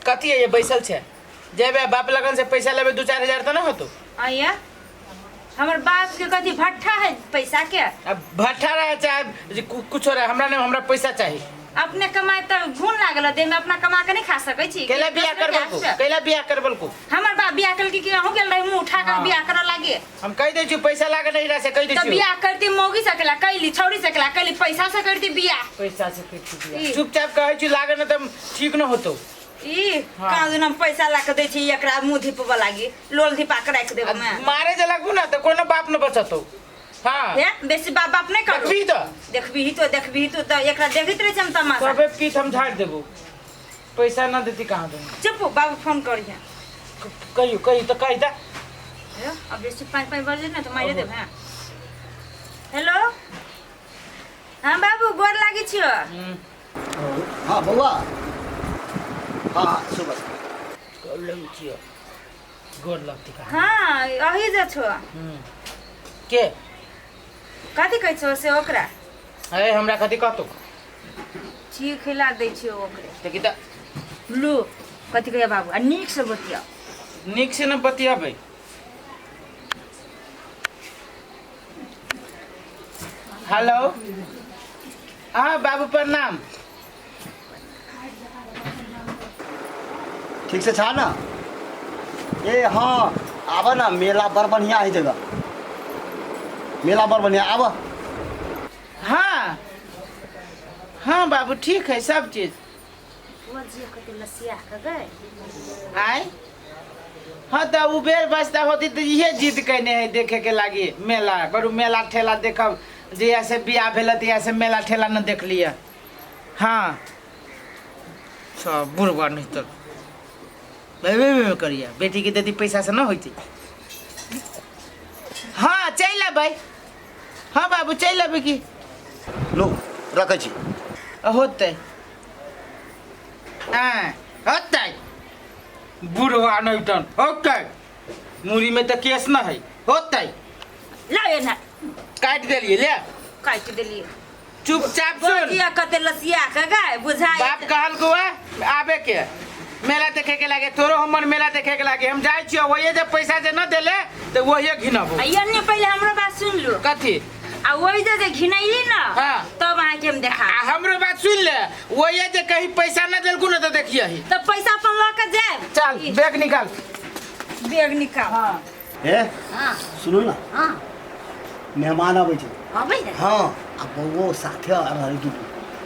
कथी है ये बैसल छै जेबे बाप लगन से पैसा लेबे 2-4 हजार तऽ न होतो। आइया, हमर बाप के कथी भट्ठा है पैसा के? अब भट्ठा रहे चाहे जे कुछो रहे, हमरा नहीं, हमरा पैसा चाहिए। अपने कमाए तऽ घून लागल देह में, अपना कमा के नहीं खा सकै छी? कैला बियाह दोसर के करबल को? हाथ से। कैला बियाह करबल को? हमर बाप बियाह केलकै कि अहूँ गेल रही मुंह उठा के बियाह करऽ लागे? हम कह दै छी पैसा लागे नहीं रहे से कह दै तऽ छी। बियाह करती मौगी सकला कैली, छौरी सकला कैली, पैसा से करती बियाह। पैसा से करती बियाह। ई। चुपचाप कहै छी लागे न तऽ ठीक न होतो। ई। हाँ। कहाँ दिन हम पैसा ला के दै छी एकरा मुंह धिपबऽ लागी, लोल धिपा के राखि देब मैं। मारे जे लगबू ना तऽ कोनो बाप न बचतो। हाँ। हे, बेसी बाप बाप नहीं करू। देखबी तऽ। देखबी तो, देखबी तो, तऽ एकरा देखैत रहै छी हम तमाशा। सबे पीठ हम झाड़ि देबो, पैसा न देती कहाँ देबो। चुप, बाबू फोन करिहे। कहियो कहियो तऽ कहि दे। हे, अब बेसी पाँच पाँच बजे ने तऽ मारि देब। हैं, हेलो, हाँ बाबू, गोर लागै छियो। हाँ बौआ, हाँ हाँ, सुबह। गोर लगै छियो, गोर लगती कहाँ? हाँ, अही जे छो। के? कथी कहै छो से ओकरा? अरे, हमरा कथी कहतो? ठीक खिला दै छियो ओकरे। देखी तऽ। लू, कथी कहैया बाबू, आ नीक से बतियाओ। नीक से न बतियाबै। हेलो, हाँ बाबू, प्रणाम। ठीक से छा ना? ए हाँ, आब ना, मेला बड़ बढ़िया है जगह, मेला बड़ बढ़िया, आब। हाँ हाँ बाबू, ठीक है सब चीज। कते लसिया के गए। आय हाँ, तऽ उबेर बस्ता होती तऽ इहे जिद कयने है देखे के लागी मेला। बड़ू मेला ठेला देखब, जहिया से बियाह भेल तहिया से मेला ठेला न देखलियै। हाँ, सब बुढ़बा नहीं तऽ बेबे बेबे करिया, बेटी के देती पैसा से न होती। हाँ, चलि अबै। हाँ बाबू, चलि अबै की। लो, रखै छी। होतै, आँय होतै, बुढ़वा नहीं तन होतै, मुड़ी में तऽ केस न है, होतै। लाओ एना। काटि देलियै, ले। काटि देलियै। चुपचाप सुन। बोलिया कते लसिया के गाय बुझाइ। बाप कहल को आबे के मेला देखे के लागे, तोरो हमर मेला देखे के लागे। हम जाइ छियो, वही जे पैसा जे न देले तऽ वही घिनबो। आ एन्ने पहिले हमरो बात सुन लू। कथी? आ वही जे जे घिनैली न, तब अहाँके हम देखा। आ हमरो बात सुन ले, वही जे कहीं पैसा न देलकू न तऽ देखियही। तऽ पैसा अपन लऽ के जायब। चल, बैग निकाल। बैग निकाल। ए। हाँ। सुनू ना। हाँ। मेहमान अबै छै। अबै है। हाँ, आ बौओ साथे आ रहल दुनू,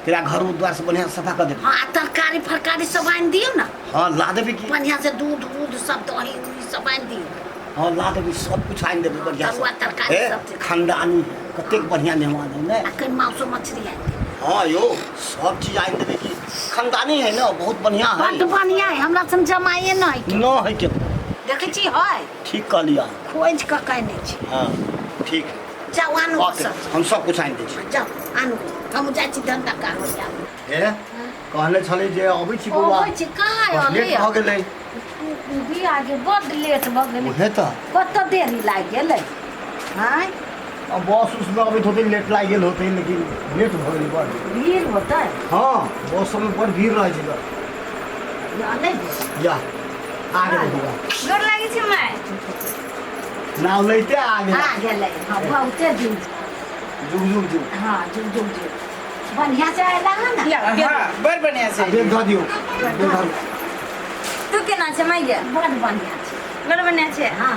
तेरा घर द्वार से बढ़िया से सफा कर देबी। हाँ, आ तरकारी फरकारी सब आनि दियौ ने। हाँ, ला देबी की। बढ़िया से दूध उध सब, दही उही सब आनि दियौ। हाँ, ला देबी, सब कुछ आनि देबी बढ़िया से। तरुआ तरकारी ए, सब चीज। खानदानी है, कतेक बढ़िया मेहमान है ने। आ कहीं मांसो मछली आनि दियौ। हाँ यो, सब चीज आनि देबी की, खानदानी है ना, बहुत बढ़िया है। बड्ड बढ़िया है, हमरा सन जमाए नहि है। न है के। देखै छी है। ठीक कहलियै अहाँ। खोजि कऽ कहने छी। हाँ ठीक। जाउ आनू। ओके। सब। हम सब कुछ आनि दै छी। जाउ आनू, हम जाइ छी धन्धा काज जाउ। हे, कहने छली जे अबै छी बौआ। अबै छी, कहाँ बस लेट अबै? भऽ गेलै। बियाह के बड्ड लेट भऽ गेलै। उहे तऽ। कतऽ देरी लागि गेलै आँय? अब बस उसमे अबैत होतै, लेट लागि गेल होतै, लेकिन लेट भऽ गेलै बड़। भीड़ होतै। हँ, बस सबमे बड़ भीड़ रहै छै तऽ। या नहि भेल। या, आ गेलै बौआ। गोर लागै छी माय। नाव लैते आ गेलै। आ गेलै, हँ, बहुते दिन। जुग जुग जुग। हँ, जुग जुग जुग। बढ़िआँ से अयला हँ ने? या। हाँ, बड़ बढ़िया से। बेग धऽ दियौ, बेग धऽ दियौ। तू केना छै माय गे? बड़ बढ़िआँ छै। बड़ बढ़िआँ छै। हँ।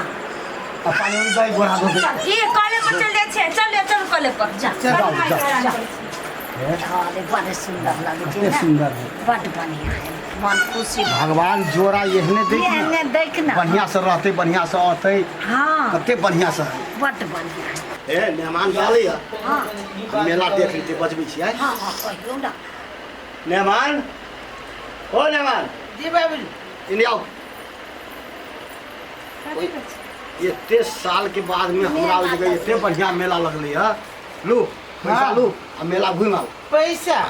आ पानि उनि दही गोरा धो दे। ई कॉले पर चल जाइ छै, चल चल कॉले पर। जा। चल जाओ, माय जाओ। के हैरान जा। करै छै। हे, अरे, बड़ सुन्दर लगै छै। कते ने सुन्दर है। बड़ बढ़िआँ है, मन खुशी। भगवान जोड़ा एहने देख एहने ने। देख ने। बढ़िया से रहते, बढ़िया से अतै। हाँ। कते बढ़िया से है। बड़ बढ़िआँ है। हे, मेहमान रहलै है। हाँ। मेला देख लेते, बजबै छियै। हाँ हाँ, कहियौ ने। मेहमान, ओ मेहमान। जी बाबूजी। इन्ने आओ। एते साल के बाद में हमरा ओहि जगह एते बढ़िया मेला लगलै है। लू पैसा। लू आ मेला घुमि आउ। पैसा,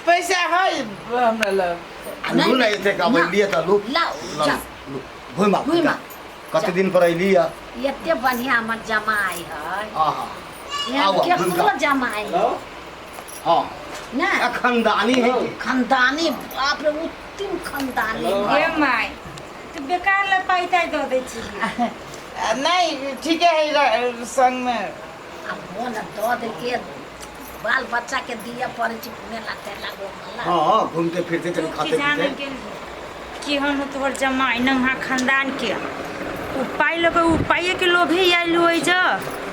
पैसा है हमरा लग। आ लू ने, एते का लिए तऽ लू। लाउ, लू, जाउ। लू, घुमि आउ। घुमि आउ। कते दिन पर अयली है। एते बढ़िया हमर जमाइ है। आहा। एहन आउ, आउ, घुमि केकरो कऽ। जमाइ है। हाँ। ने खानदानी है। खानदानी, बाप रे, ओते कुटिम खानदानी गे my, तू बेकार ला पाई ताई दऽ दै छी। नहीं, ठीक है, संग में आ मोन दऽ देलकै, बाल बच्चा के दिए पड़ै छै मेला तेला घूमला। हाँ, घूमते फिरते तू तनी की खाते जाने पीते। गेल केहन हो तोहर जमाई नंगा खानदान के। उ पाइ लऽ कऽ, उ पाइए के लोभे आयल होइ ज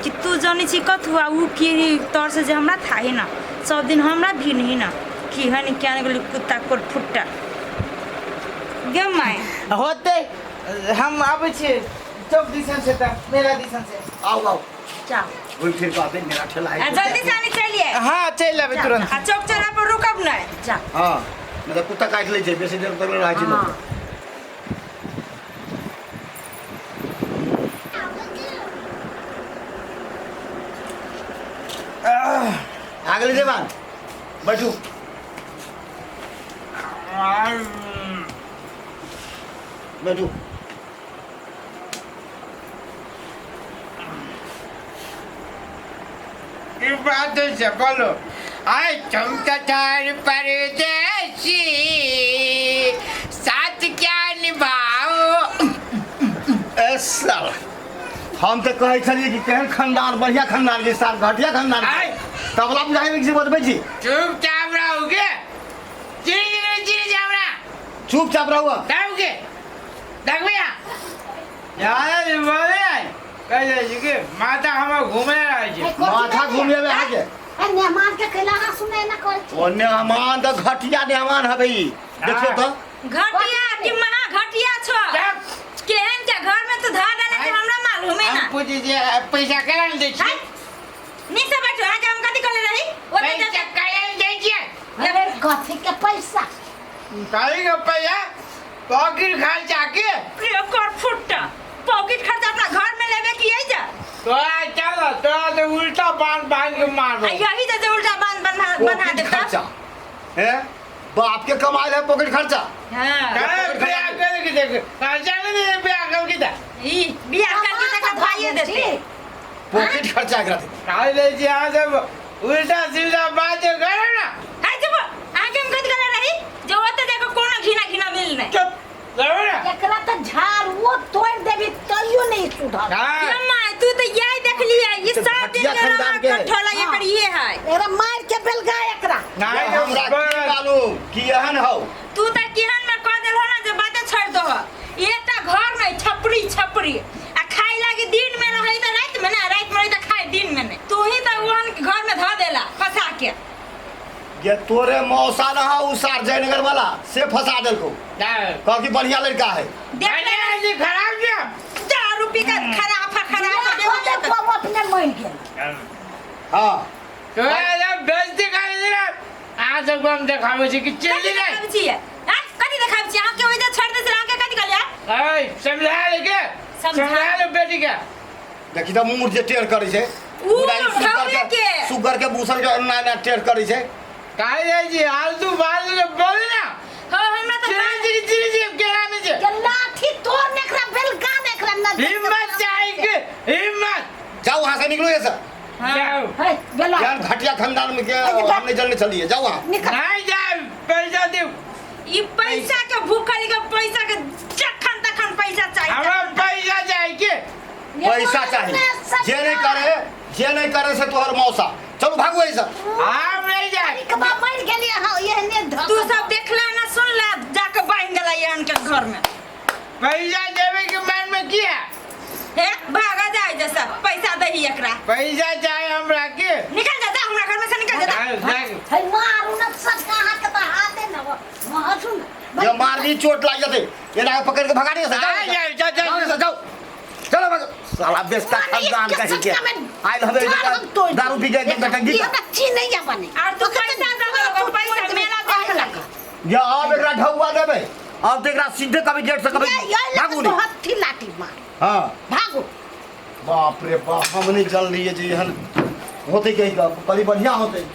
कि तू जनै छी कथु आ उ की तोर से जे हमरा थाहे न सब दिन हमरा भी नहीं न केहन क्या ने गेल कुत्ता कोर फुट्टा गे my. होते, हम आबै छियै चौक दिसन से, तऽ मेला दिसन से। आओ आओ। जाओ। घूम फिर के आते, मेला ठेला है। आ जल्दी से आने चलिए। हाँ, चलि अबै तुरंत। आ चौक चौरा पर रुकब नहीं। जाओ। हाँ, मतलब कुत्ता काटि लै छै, बेसी देर तक रहै छै लोक। हाँ। आ गेलै देवान, बैठू बैठू। की बात छै बोलो? आइ चमकतार परदेसी, साथ क्या निभाओ। ए साला, हम तऽ कहै छलियै कि केहन खानदान, बढ़िया खानदान के साथ घटिया खानदान के। आइ। तबला बुझाइ मे बजबै छी। चुपचाप रहोगे, चिड़ी चिड़ी चिड़ी जावड़ा। चुपचाप रहू। दाऊगे देखबे यार, बोले कह जाइ छी कि माता हमर घूमे रहै छै। माथा घूम लेबै अहाँके। ए मेहमान के कैला अहाँ सुनै ना करै छी? ओ मेहमान तऽ घटिया मेहमान हबै ई। देखियौ तऽ। घटिया कि महा घटिया छो। केहन के घर में तू धर डाले के हमरा मालूम है हम ना। पूछै छियै पैसा केना दै छियै? नीक से बैठो। अहाँके हम कथी कहले रही? ओतऽ पैसा जा- केना दै छियै? अरे, कथी के पैसा? काली के पैसा, पॉकेट खर्चा के। कर फुट्टा, पॉकेट खर्चा अपना घर में लेबे कि यही जा? तोरा चल, तोरा तो उल्टा बांध बांध के मारबो। आ यही जे जे उल्टा बांध बन्हा बन्हा पॉकेट देता। खर्चा हैं, बाप के कमायल है पॉकेट खर्चा। हाँ। अरे, बियाह कर के देख, खर्चा नहीं दे, बियाह कर के दे। ई बियाह करके तक भाइये देते। पॉकेट खर्चा एकरा दे। काली दै छी अहाँ सब उल्टा सीधा बात करो ना। हाय जब अहाँके हम कथी कहले रही जे ओतऽ जाके कोनो घिना घिना मिल नहीं। चुप रहो ना। एकरा तऽ झाड़ुओ तोड़ि देबी तैयो नहीं सुधर। हाँ। ये माय, तू तो यही देख लिया ये तो सब दिन घटिया के खानदान के है। कठोला ये पर ये है। एकरा मार के बेलगा एकरा। नहीं। ये हमरा की मालूम कि एहन हौ। तू तो केहन में कह देलहो ना जे बाते छोड़ दो। एकटा घर में छपरी छपरी आ खाई लागी दिन में रहे त रात में ना, रात में रहे त खाई दिन में नहीं। तू ही तो ओहन के घर में धऽ देला फंसा के। ये तोरे मौसा रहा उ सार जयनगर वाला से फंसा देलको, कह कि बढ़िया लड़का है। देख ले। जी खराब क्या? दारू पी के खराब है, खराब है, बियाह कऽ बेहोश। के अपने मरि गेल। हाँ। तोरा जब बेइज्जती कर दे ना, अहाँ सबके हम देखाबै छी कि कथी चलि जाए। देखाबै छियै? आँय? कथी देखाबै छियै? अहाँके ओहि जे छोड़ि दै छलै, अहाँके कथी कहलियै? ऐ, समझा ले के। समझा। समझा ले बेटी के। देखी तऽ मुँह जे टेढ़ करै छै। उ बुढ़ाई सुगर ढौरे के के। सुगर के बूसल के एना एना टेढ़ करै छै। काहे जाइ छी आलतू फालतू के बोल ना। हाँ, हमरा तऽ चिड़ी चिड़ी चिड़ी चिड़ी केना नहि छै। के लाठी तोड़ ने एकरा बेलगा ने एकरा नजर। हिम्मत चाही के हिम्मत। जाओ वहाँ से, निकलो ये सब। हाँ। जाओ। है बेला। यार, घटिया खानदान में के हम नहीं जानने चलिए, जाओ वहाँ। निकल। नहीं जाए, पैसा दियो। ई पैसा के भूखल के पैसा के जखन तखन पैसा चाही। हमरा पैसा चाही के। पैसा चाहिए, जे नहीं करे, जे नहीं करे से तोहर मौसा। चलो भागो ऐसा। हम नहीं जाए। कनिकबा मरि गेलियै हँ एहने धऽ तू सब देखला ना सुनला, जाके बान्हि देला एहन के घर में। पैसा देवे के मन में की है? हे भागा जाए जैसा पैसा दही एकरा। पैसा चाहे हमरा के। निकल जा, जा हमरा घर में से निकल जा, जा। जाओ, जाओ। है मारू न सब अहाँके तऽ हाथे न महसू न। ये मार दी चोट लाग जाते, ये ना पकड़ के भगा दिया। जाओ। जाओ, जाओ, जाओ। जाओ जाओ, चलो भागो। साला बेस्ता खानदान कहीं के आइल हवे, दारू पी के एकदम डटंगी। ई हमरा चिन्हैया बने। आर तू पैसा दे दो, पैसा मेला देख लग। या अब एकरा ढौआ देबै, अब तो एकरा सीधे कभी गेट से कभी भागू नहीं। हत्थी लाठी मार। हाँ। भागू। बाप रे बाप, हम नहीं जल लिए जे एहन होते कहीं का बड़ी बढ़िया होते।